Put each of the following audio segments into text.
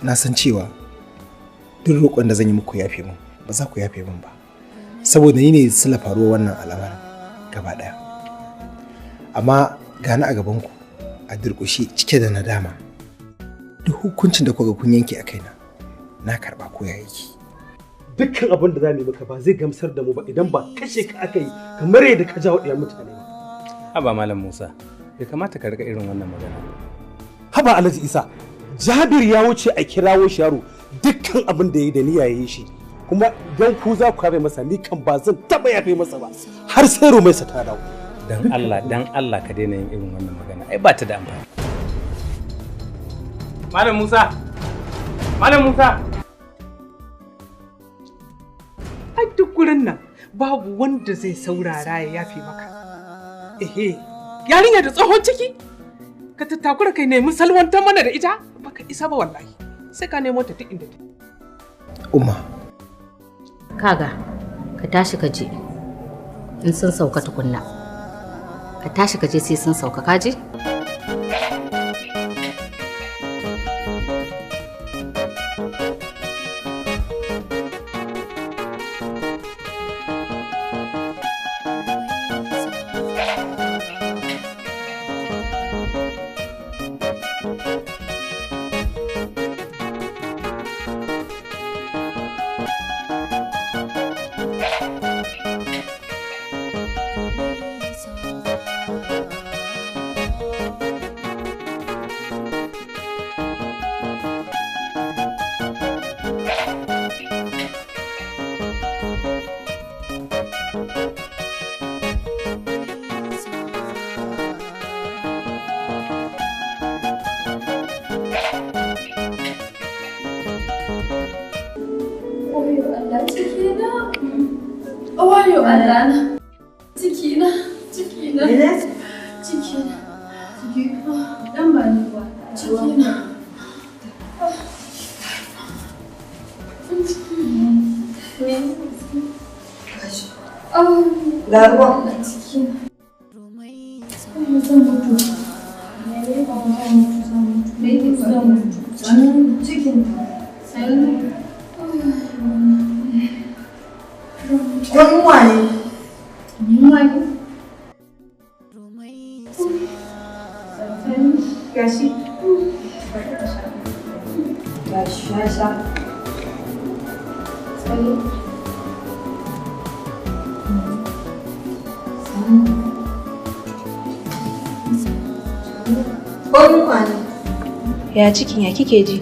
Na san cewa duk roƙon da zan yi muku yafe min ba za ku yafe min ba, saboda ni ne sila faruwar wannan al'amarin gaba ɗaya. Amma gani a gabanku a durƙushe cike da nadama. Duk hukuncin da kuka kun yanke a kaina na karɓa ko ya yake. Dukkan abin da za mu yi maka ba zai gamsar da mu ba idan ba kashe ka aka yi kamar yadda ka jawo ɗiyar mutane ba. Haba Malam Musa, bai kamata ka riƙa irin wannan magana. Haba Alhaji Isa, Jabir ya wuce a kirawo shi yaro, dukkan abin da ya yi da niyya ya yi shi. Kuma don ku za ku yafe masa, ni kan ba zan taɓa yafe masa ba har sai Rumaisa ta dawo. Dan Allah, dan Allah ka daina yin irin wannan magana, ai ba ta da amfani. Malam Musa! Malam Musa! Ai duk gurin nan babu wanda zai saurara ya yafe maka. Ehe, yarinya da tsohon ciki? Ka tattakura kai nemi salwantar mana da ita? Baka isa ba wallahi. Sai ka nemo ta duk inda ta. Umma. Kaga, ka tashi ka je. In sun sauka tukunna. Ka tashi ka je sai sun sauka ka je? Ya cikin ya kike ji?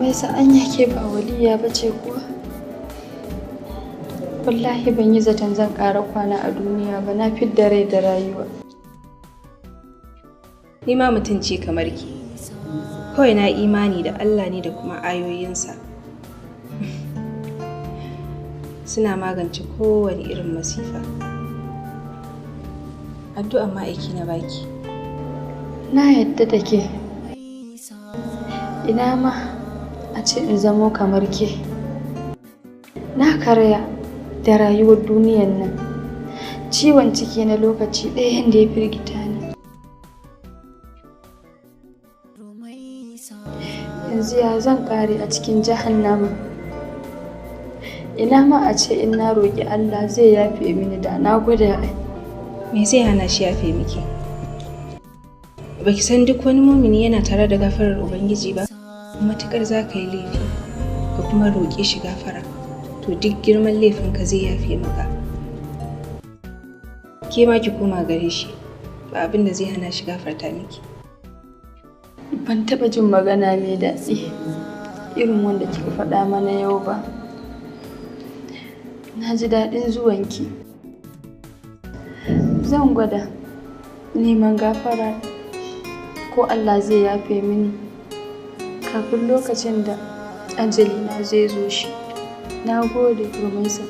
Mai anya ke ba waliya ba ce kuwa? Wallahi ban yi zaton zan ƙara kwana a duniya ba, na fidda rai da rayuwa. Ni ma mutum ce kamar ki. Kawai na imani da Allah ne da kuma ayoyinsa. Suna magance kowane irin masifa. Addu'a ma'aiki na baki. Na yadda da ke. Ina ma a ce in zamo kamar ke. Na karaya da rayuwar duniyan nan. Ciwon ciki na lokaci ɗaya da ya firgita ni. Yanzu ya zan ƙare a cikin jahannama. Ina ma a ce in na roƙi Allah zai yafe mini da na gwada ai. Me zai hana shi yafe miki? Baki san duk wani mumini yana tare da gafarar Ubangiji ba? Matuƙar za ka yi laifi ka kuma roƙe shi gafara, to duk girman laifinka zai yafe maka. Ke ma ki koma gare shi, ba abin da zai hana shi gafarta miki. Ban taɓa jin magana mai daɗi irin wanda kika faɗa mana yau ba. Na ji daɗin zuwanki. Zan gwada neman gafara ko Allah zai yafe mini kafin lokacin da ajalina zai zo shi. Na gode, Rumaisa.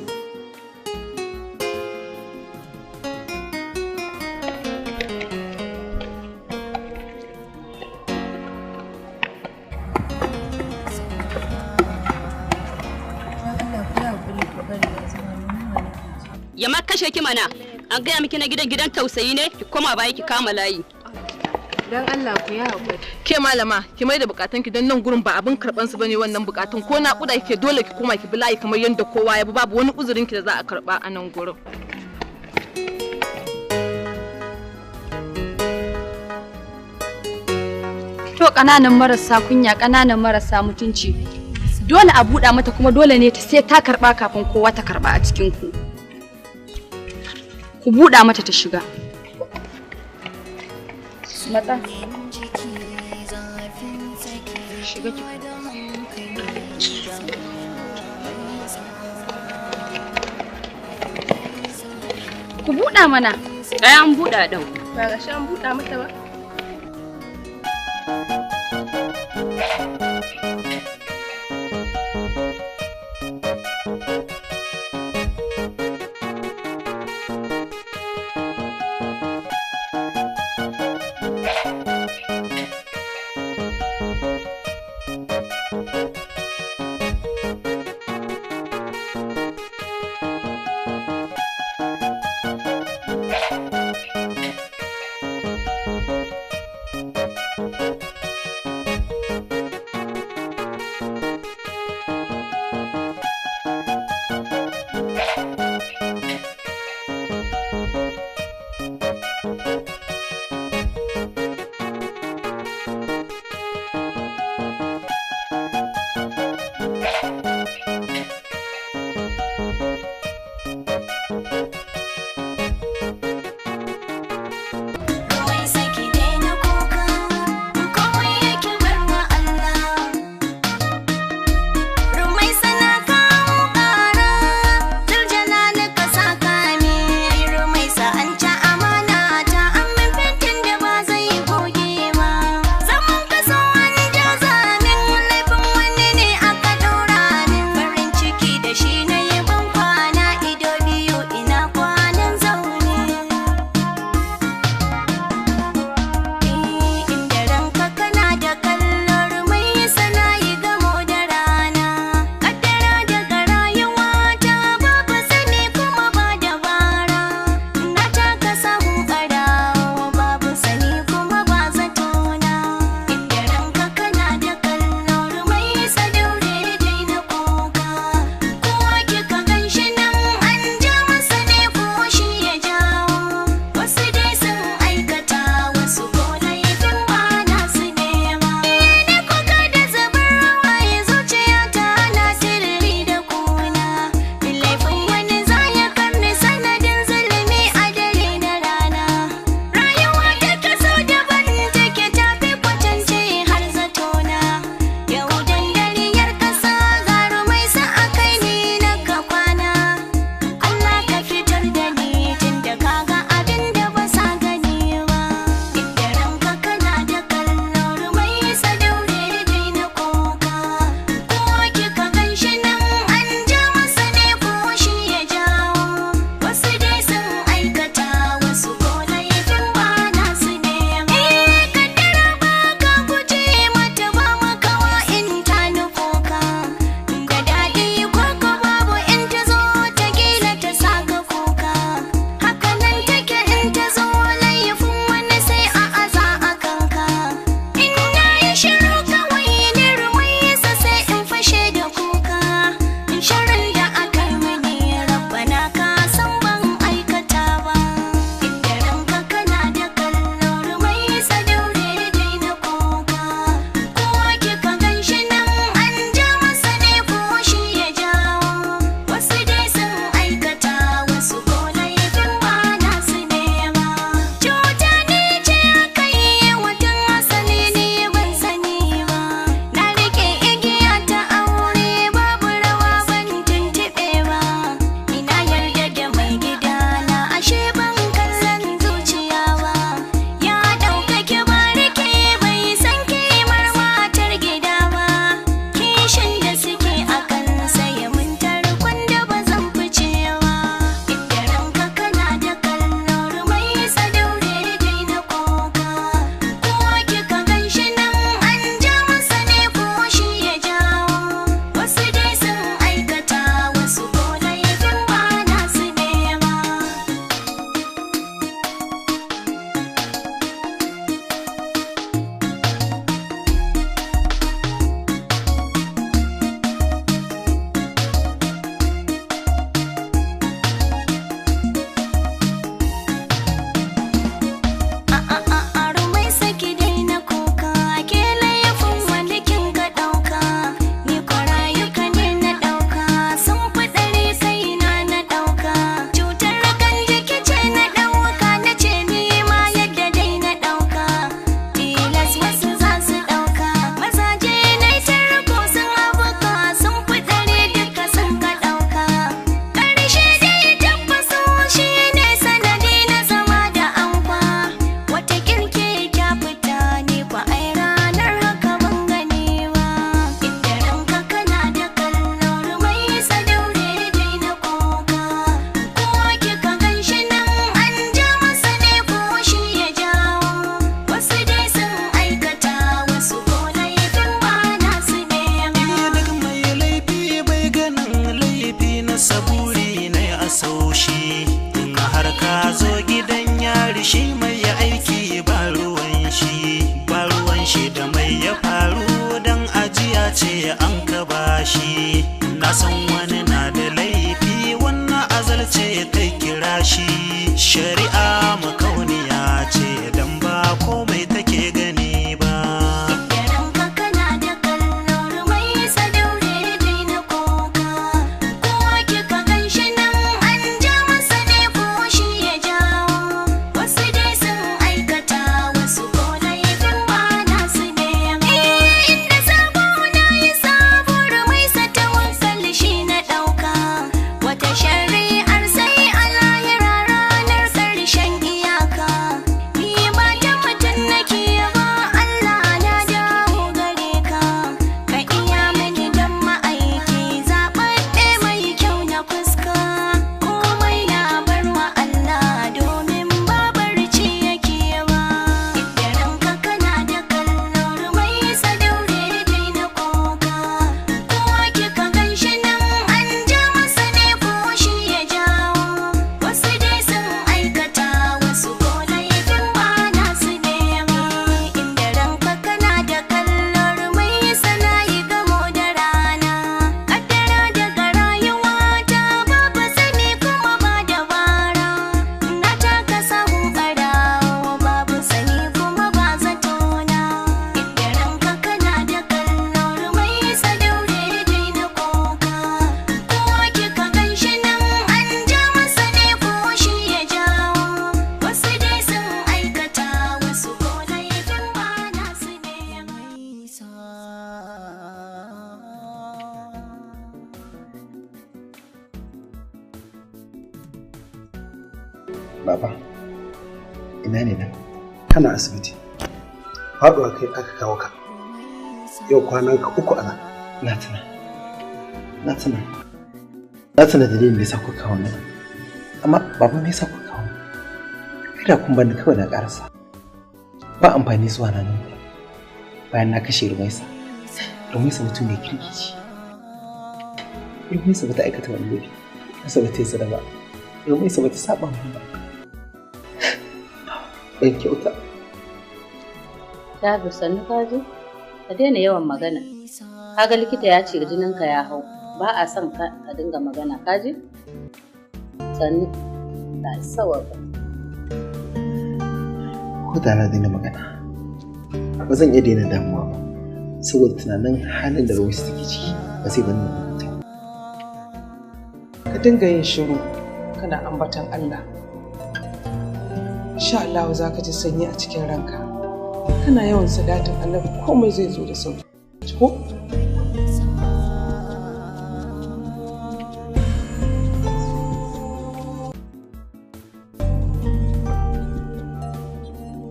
Ya ma kashe ki mana. An gaya miki na gidan gidan tausayi ne, ki koma baya ki kama layi. Dan Allah ku yi haƙuri. Ke malama, ki mai da bukatun ki don nan gurin ba abin karban su bane wannan bukatun, ko na kuda kike dole ki koma ki bi layi kamar yadda kowa ya bi, babu wani uzurin ki da za a karba a nan gurin. To ƙananan marasa kunya, ƙananan marasa mutunci. Dole a buɗa mata kuma dole ne ta sai ta karɓa kafin kowa ta karɓa a cikin ku. Ku buɗa mata ta shiga. Matsa. Shiga ki. Ku buɗa mana. Ai an buɗa ɗin. Ba ga shi an buɗa mata ba. Ya zo gidan yari shi mai aiki ba ruwan shi, ba ruwan shi da mai ya faru dan ajiya ce an ka bashi. Na san wani na da laifi wannan azalce ta kira shi. Shari'a makauniya ce dan ba komai take gani ba. Baba, ina ne nan? Kana asibiti. Faɗuwa kai aka kawo ka. Yau kwanan ka 3 a nan. Na tuna. Na tuna. Na tuna dalilin da yasa kuka kawo nan. Amma baba me yasa kuka kawo? Kada kun bani kawai na karasa. Ba amfani zuwa na nan. Bayan na kashe Rumaisa. Rumaisa mutum ne kirki ce. Rumaisa bata aikata wani laifi. Rumaisa bata yi zina ba. Rumaisa bata saba mun ba. Ban kyauta. Jabir sannu ka ji? Ka daina yawan magana. Kaga likita ya ce jininka ya hau. Ba a son ka dinga magana ka ji? Sannu. Da sawaba. Ko da na daina magana, ba zan iya daina damuwa ba. Saboda tunanin halin da Rumaisa take ciki ba zai bani na huta. Ka dinga yin shiru kana ambatan Allah. Insha Allah za ka ji sanyi a cikin ranka. Kana yawan salatin Annabi komai zai zo da sauki. Ko?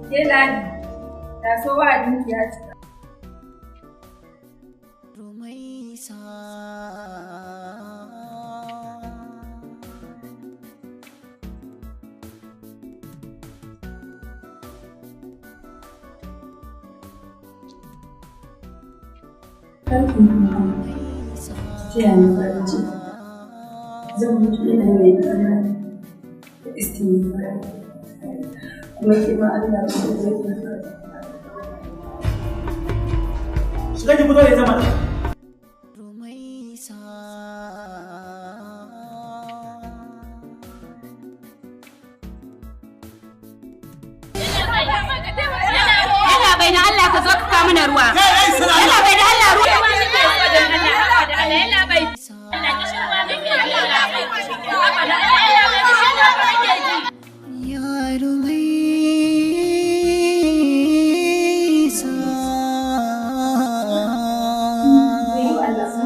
Ke Ladi, ta so wa'adinki ya cika. Kar ku yi kuka, ki taya ni farin ciki. Zan mutu ina mai imani da istighfari. Kuma ke ma Allah ba zai barka. Shiga ki fito da ita mana. Yalla bai na Allah ka zo ka kawo mana ruwa. Yalla bai da Allah ruwa. Yalla bai.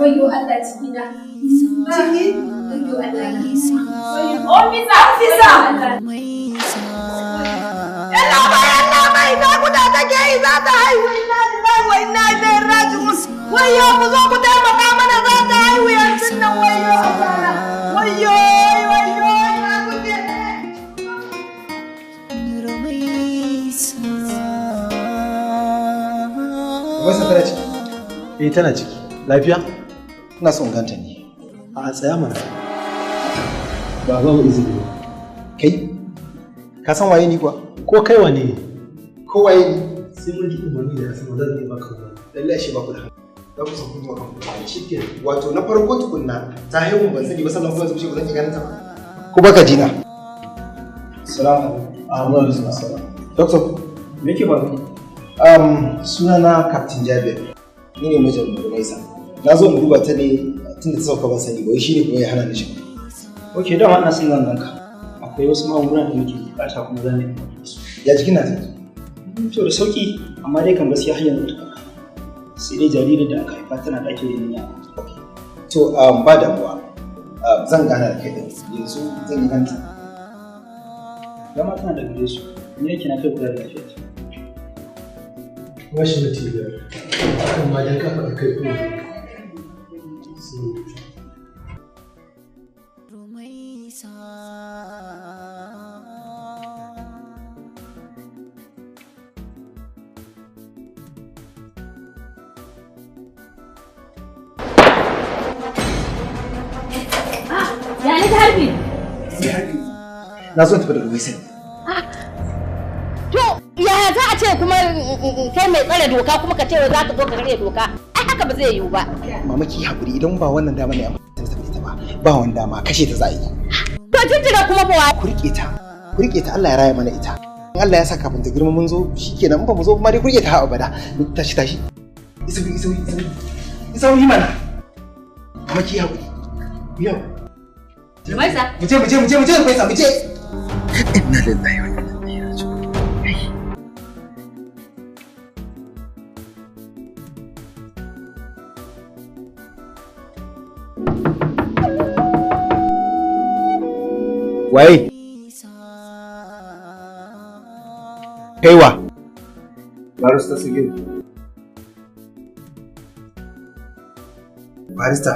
Wayyo Allah cikina. Ciki? Wayyo Allah. Officer! Officer! Yalla bai, yalla bai, naƙuda take yi za ta haihu, inna lillahi wa inna ilaihi raji'un. Wayyo ku zo ku taimaka mana za ta haihu yanzu nan wayyo Allah. Wayyo wayyo ina kuke. Rumaisa tana ciki? Eh tana ciki. Lafiya? Ina son ganta ne. A tsaya mana. Ba ba mu izini ba. Kai? Ka san waye ni kuwa? Ko kai wane ne? Ko waye ni? Sai mun ji umarni daga sama zan iya baka umarni. Lallai shi ba ku da hankali. Za ku san kun yi wa kanku shikenan. Wato na farko tukunna ta haihu ban sani ba sannan kuma zuci ba zan iya ganin ta ba. Ko baka ji na? Salamu alaikum. Doctor, me ke faru? Sunana Captain Jabir. Ni ne mijin Rumaisa. Na zo in duba ta ne tunda ta sauka ban sani ba, wai shine kuma ya hana ni shiga. Ok, dama ina son zan ganka. Akwai wasu magunguna da muke bukata kuma zan nemi su. Ya jikin na ta? To da sauki, amma dai kan gaskiya har yanzu ta farka. Sai dai jaririn da aka haifa tana ɗakin renon yara. To ba damuwa. Zan gana da kai din. Yanzu zan yi ganta. Gama tana da gare su. Ni yake na kai kula da lafiyarta. Washe na tibiyar. Kan ma dan kafa kai kuma. Ya ni harbi? Na zo tafi da Rumaisa ne. To yaya za a ce kuma kai mai tsare doka kuma ka ce za ka zo ka karya doka? Ai haka ba zai yiwu ba. Mama ki hakuri idan ba wannan dama ne amma ta tafi ita ba. Ba wani dama kashe ta za a yi. To jinjira kuma fa Ku rike ta. Ku rike ta Allah ya raya mana ita. In Allah ya sa kafin ta girma mun zo shikenan in ba mu zo ma dai ku rike ta har abada. Tashi tashi. Isauri isauri isauri. Isauri mana. Mama ki hakuri. Yau. Rumaisa. Mu je mu je mu je mu je Rumaisa mu je. Inna lillahi wa inna ilaihi raji'un. Waye? Kaiwa. Barista Sigil. Barista.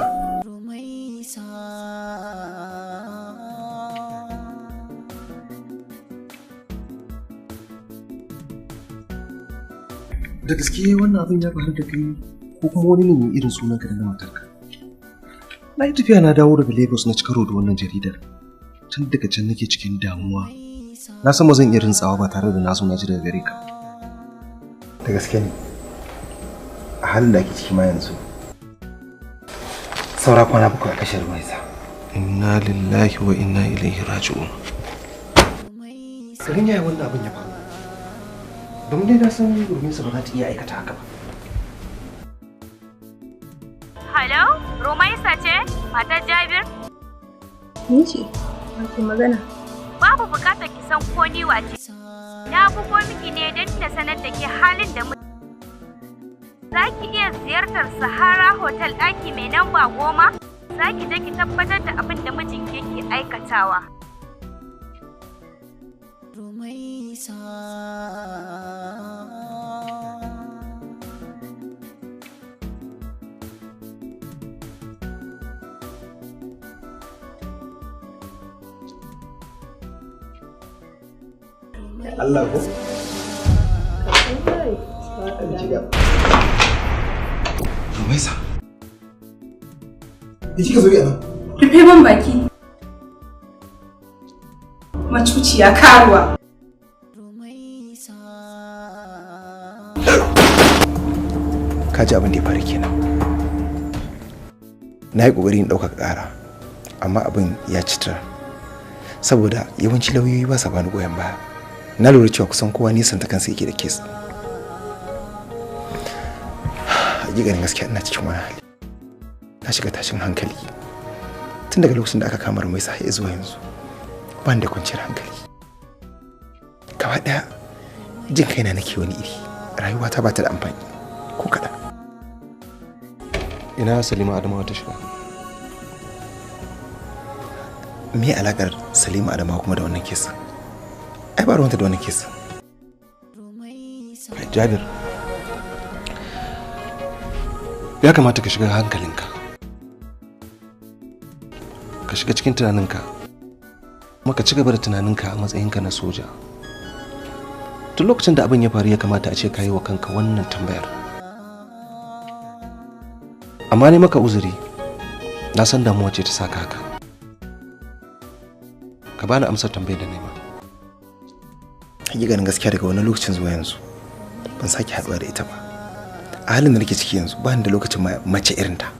Da gaske wannan abin ya faru da kai ko kuma wani ne mai irin sunanka da na matarka? Na yi tafiya na dawo daga Lagos na ci karo da wannan jaridar. Tun daga can nake cikin damuwa. Na san ba zan iya rintsawa ba tare da na zo na ji daga gare ka. Da gaske ne. A halin da ake ciki ma yanzu. Saura kwana 7 a kashe Rumaisa. Inna lillahi wa inna ilaihi raji'un. Garin yaya wannan abin ya faru? Domin dai na san Rumaisa ba za ta iya aikata haka ba. Hello, Rumaisa ce? Matar Jabir? Ni ce, wace magana? Babu bukatar ki san ko ni wace. Na bugo miki ne don na sanar da ke halin da mu. Za ki iya ziyartar Sahara Hotel ɗaki mai namba 10? Za ki je ki tabbatar da abin da mijinki yake aikatawa. Allah ko? Rumaisa. Me kika zo yi a nan? Rufe min baki. Macuciya karuwa. Ka ji abin da ya faru kenan. Na yi ƙoƙari in ɗaukaka ƙara, amma abin ya ci tura. Saboda yawanci lauyoyi ba sa bani goyon baya. Na lura cewa kusan kowa nisan ta kansa yake da kes. Hakikanin gaskiya ina cikin wani hali. Na shiga tashin hankali. Tun daga lokacin da aka kama Rumaisa har zuwa yanzu, ba ni da kwanciyar hankali. Gaba ɗaya jin kaina nake wani iri. Rayuwata ba ta da amfani ko kaɗan. Ina Salima Adamawa ta shiga? Me alaƙar Salima Adamawa kuma da wannan kesin? Ai ba ruwanta da wannan kesin. Jabir, ya kamata ka shiga hankalinka. Ka shiga cikin tunaninka. Kuma ka ci gaba da tunaninka a matsayinka na soja. Tun lokacin da abin ya faru ya kamata a ce ka yi wa kanka wannan tambayar. Amma ne maka uzuri, na san damuwa ce ta saka haka. Ka bani amsar tambayar da nema. Hakikanin gaskiya daga wani lokacin zuwa yanzu ban sake haɗuwa da ita ba. A halin da nake ciki yanzu ba ni da lokacin mace irin ta.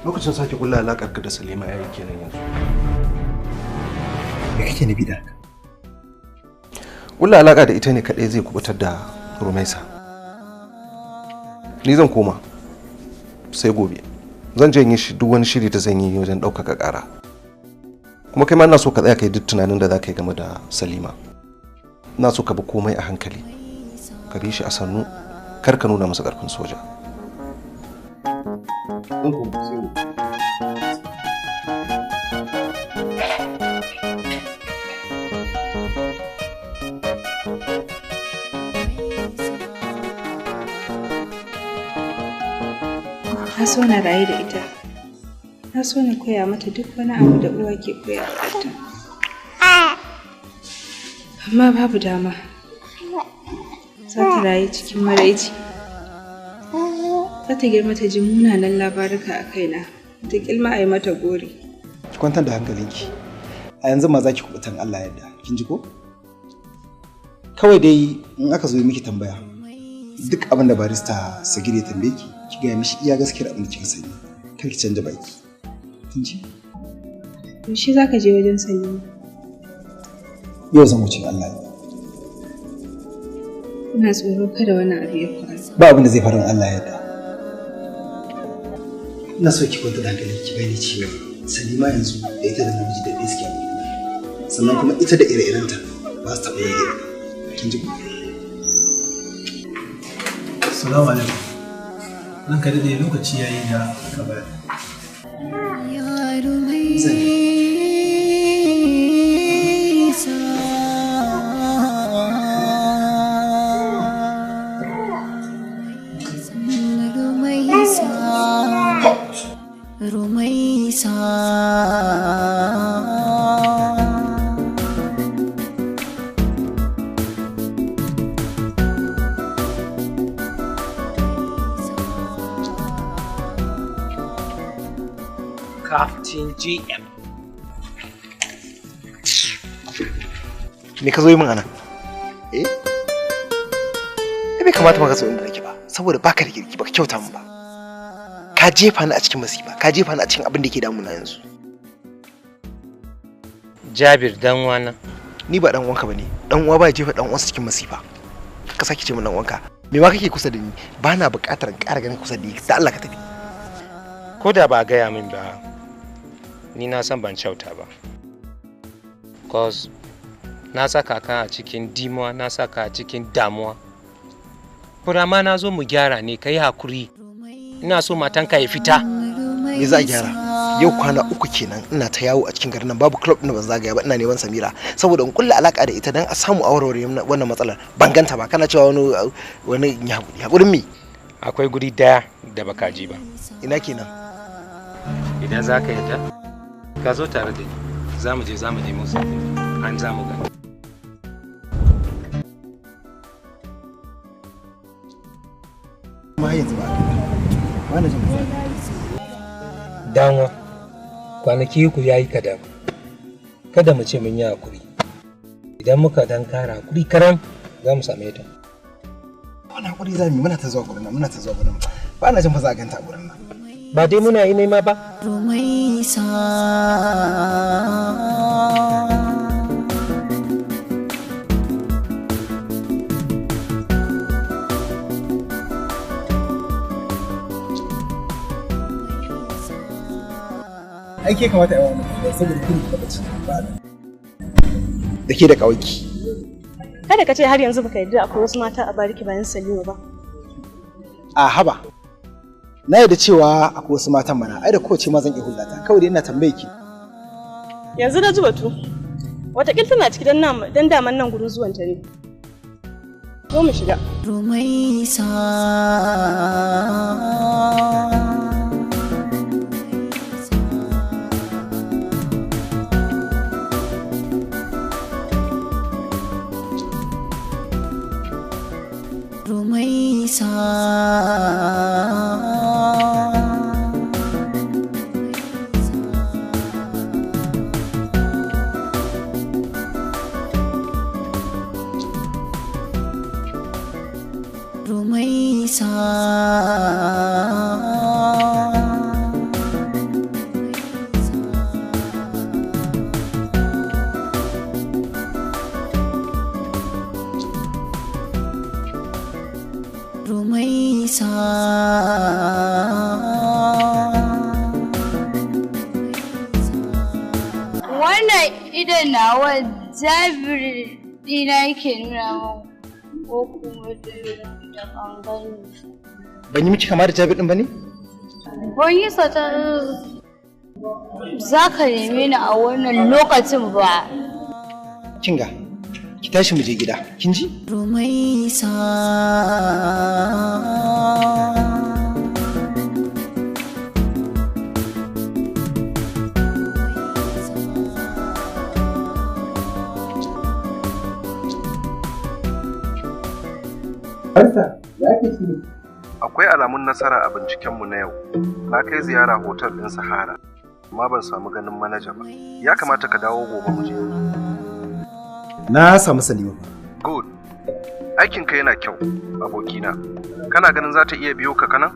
Lokacin sake kulla alakar ka da Salima yayi kenan yanzu. Me kake nufi da haka? Kulla alaka da ita ne kadai zai kubutar da Rumaisa. Ni zan koma sai gobe. Zan je in yi shi duk wani shiri da zan yi wajen ɗaukaka ƙara. Kuma kai ma ina so ka tsaya kai duk tunanin da za ka yi game da Salima. Ina so ka bi komai a hankali. Ka bi shi a sannu, kar ka nuna masa ƙarfin soja. Zan koma sai gobe. Na so na rayu da ita. Na so na koya mata duk wani abu da uwa ke koya wa ɗanta. Amma babu dama. Za ta rayu cikin maraici. Za ta girma ta ji munanan labaruka a kaina. Wataƙil ma a yi mata gori. Ki kwantar da hankalinki. A yanzu ma za ki kubutan Allah yadda. Kin ji ko? Kawai dai in aka zo yi miki tambaya, duk abin da barista Sagir ya tambaye ki, ki gaya mishi iya gaskiyar abin da kika sani. Kar ki canja baki. Kin ji? Yaushe za ka je wajen Salima? Yau zan wuce Allah ya. Ina tsoro kada wani abu ya faru. Ba abin da zai faru in Allah ya yarda. Ina so ki kwanta da hankali ki gane cewa Salima yanzu da ita da namiji da ɗaya suke a wurina. Sannan kuma ita da ire-irenta ba su taɓa yin irin. Kin ji ko? Assalamu alaikum. Ranka daɗe lokaci yayi da ka bayar. Rumaisa. Captain GM. Me ka zo yi min anan? Eh? Ai bai kamata ma ka zo inda nake ba, saboda baka da kirki baka kyauta min ba. Ka jefa ni a cikin masifa, ka jefa ni a cikin abin da ke damuna yanzu. Jabir dan wana. Ni ba dan uwanka bane. Dan uwa ba ya jefa dan uwansa cikin masifa. Ka sake ce min dan uwanka. Me ma kake kusa da ni? Ba na buƙatar in ƙara ganin kusa da ni. Da Allah ka tafi. Ko da ba a gaya min ba, ni na san ban kyauta ba. Cause na saka ka a cikin dimuwa, na saka a cikin damuwa. But amma na zo mu gyara ne, ka yi hakuri. Ina so matanka ya fita. Me za a gyara? Yau kwana 3 kenan ina ta yawo a cikin garin nan, babu club ɗin da ban zagaya ba, ina neman Samira saboda in kulla alaka da ita dan a samu a warware wannan matsalar. Ban ganta ba. Kana cewa wani wani ya hakuri. Hakurin me? Akwai guri daya da baka ji ba. Ina kenan? Idan za ka yarda, ka zo tare da ni. Za mu je za mu nemo Samira. An za mu gani. Ma yanzu ba a kai ba. Ba na jin matsala. Danwa, kwanaki 3 ya yi kadan. Kada mu ce mun yi hakuri. Idan muka dan kara hakuri karan, za mu same ta. Wani hakuri za mu yi, muna ta zuwa gurin nan, muna ta zuwa gurin nan. Ba na jin fa za a ganta a gurin nan. Ba dai muna yi nema ba. Rumaisa. Ai ke kamata a yi wannan tambaya saboda kun taɓa ci ba da ke da ƙawaki. Kada ka ce har yanzu baka yarda akwai wasu mata a bariki bayan Salima ba. A haba. Na yarda cewa akwai wasu matan mana, ai da kowace ma zan iya hulɗata. Kawai dai ina tambaye ki. Yanzu na ji batu. Wataƙil tana ciki dan daman nan gurin zuwan ta ne. Zo mu shiga. Rumaisa. Rumaisa. Rumaisa. Rumaisa. Wannan idon nawa Jabir ɗina yake nuna min ko kuma da ban gani. Ban yi miki kama da Jabir din ba ne? Ban yi zaton za ka neme ni a wannan lokacin ba. Kinga, ki tashi mu je gida, kin ji? Rumaisa. Barka, ya ake ciki? Akwai alamun nasara a bincikenmu na yau. Na kai ziyara hotel ɗin Sahara, amma ban samu ganin manaja ba. Ya kamata ka dawo gobe mu je. Na samu Salima fa. Good. Aikinka yana kyau, abokina. Kana ganin za ta iya biyo ka kanan?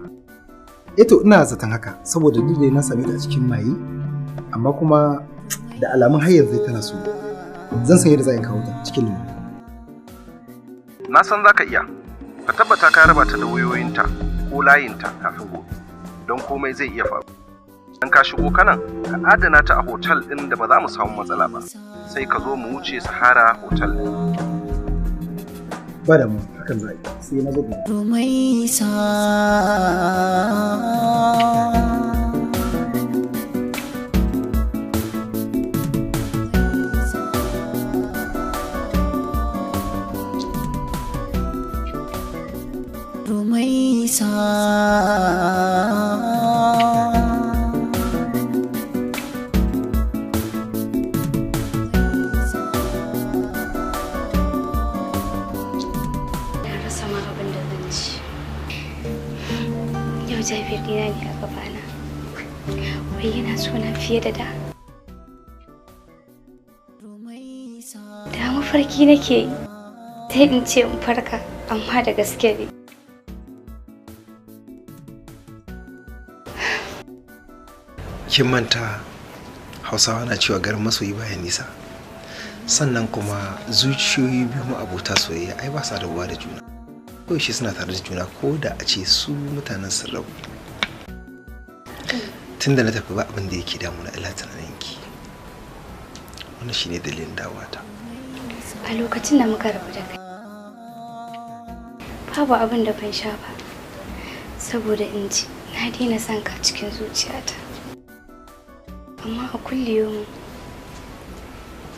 Eto ina zaton haka, saboda duk da na same ta a cikin maye, amma kuma da alamun har yanzu tana so. Zan san yadda za a kawo ta cikin lumana. Na san za ka iya. Ka tabbata ka raba ta da wayoyinta ko layinta kafin gobe, don komai zai iya faru. Dan ka shigo kanan, ka adana ta a hotel ɗin da ba za mu samu matsala ba. Sai ka zo mu wuce Sahara Hotel ɗin. Ba da mu, hakan za a yi. Sai na zo gobe. Rumaisa. Rumaisa. Na rasa ma abin da zan ci. Yau Jabir ɗina ne a gabana. Wai yana so na fiye da da. Da mafarki nake yi. Sai in ce in farka, amma da gaske ne. Kin manta Hausawa na cewa garin masoyi baya nisa. Sannan kuma zuciyoyi biyu ma'abota soyayya ai ba sa rabuwa da juna. Koyaushe suna tare da juna ko da a ce su mutanen sun rabu. Tunda na tafi ba abin da yake damuna illa tunaninki. Wannan shine dalilin dawowata. A lokacin da muka rabu da kai, babu abin da ban sha ba, saboda in ji na daina son ka cikin zuciyata. Amma a kulliyomi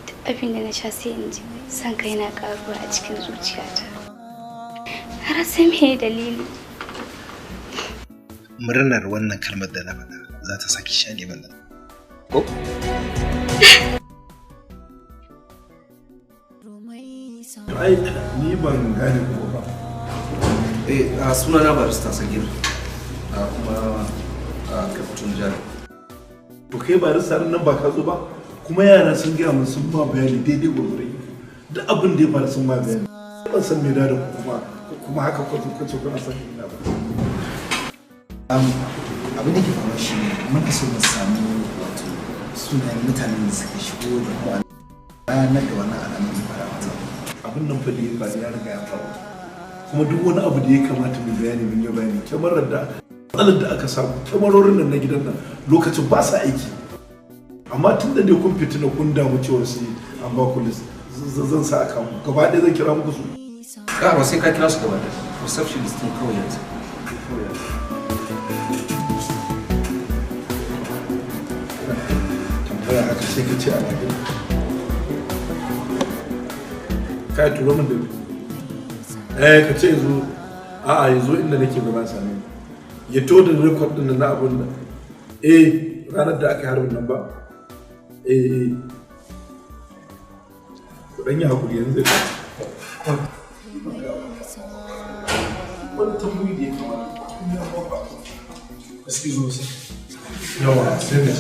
duk abin da na sha sai in ji son ka yana karuwa a cikin zuciyata. Na rasa me dalili. Murnar wannan kalmar da na faɗa za ta saki sha neman nan. Ko? To ai ni ban gane ko ba. Eh, a sunana barista Sagir, a kuma a Captain Jari. To kai barista nan ba ka zo ba kuma yara sun gaya mun sun ma bayani daidai gwargwaron iko. Duk abin da ya faru sun ma bayani. Ban san me da ku kuma haka ku zo ku ce kuna son ina ba. Abin da ke faruwa shi ne muna so mu samu wato sunayen mutanen da suka shigo da kuma ranar da wannan al'amarin ya fara wata. Abin nan fa da ya faru ya riga ya faru. Kuma duk wani abu da ya kamata mu bayani mun yi bayani. Kyamarar da matsalar da aka samu kyamarorin nan na gidan nan lokacin ba sa aiki. Amma tun da dai kun fitina kun damu cewar sai an ba ku list zan sa aka mu gaba ɗaya zan kira muku su. A ba sai ka kira su gaba ɗaya. Receptionist ɗin kawai yanzu. Tambaya haka sai ka ce a lahira. Kai turo min da eh ka ce yazo a'a yazo inda nake gaban sa ne. Ya to da record din na abun nan. Eh ranar da aka yi harbin nan ba. Eh eh. Ku dan yi hakuri yanzu zai kawo. Wani tambayi da ya kamata. Ya ba. Excuse me, sir. Yawa sai ne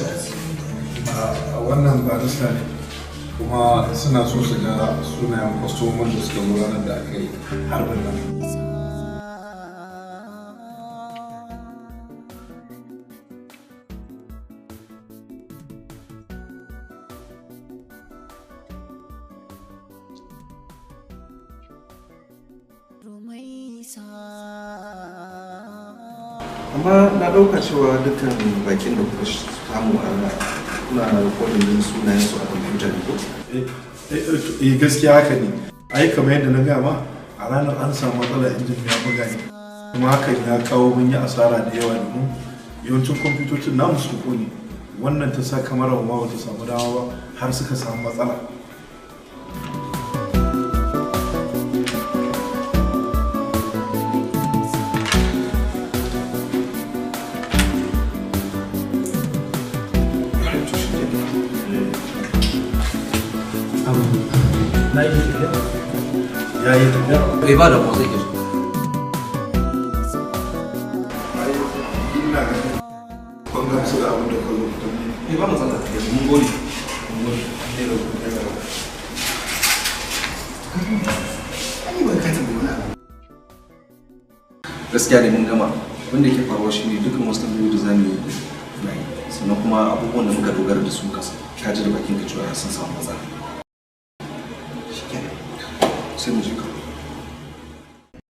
a wannan barista ne kuma suna so su ga sunayen kwastomomin da suka zo ranar da aka yi harbin nan. Amma na ɗauka cewa dukkan bakin da kuka samu a kuna rikodin din sunayensu a kwamfuta ne ko? Eh, gaskiya haka ne. Ai kamar yadda na gaya ma, a ranar an samu matsala, injin ya buga ne. Kuma hakan ya kawo mun yi asara da yawa, domin yawancin kwamfutocin namu sun kone. Wannan ta sa kamarar ma bata samu dama ba har suka samu matsala. Na yi tafiya. Ya yi tafiya? Eh, ba da kuma zai ke. Ai ina ganin kun gamsu da abin da ka zo ku tambaye. Eh, ba matsala. Mun gode. Mun gode. Ne da ku ne da ku. Ai ban ka tambayi wani abu. Gaskiya ne, mun gama. Abin da ke faruwa shine dukkan wasu tambayoyi da zamu yi na yi. Sannan kuma abubuwan da muka dogara da su kasa. Ka ji da bakin ka cewa sun samu matsala. Shikenan. Sai mu je ka.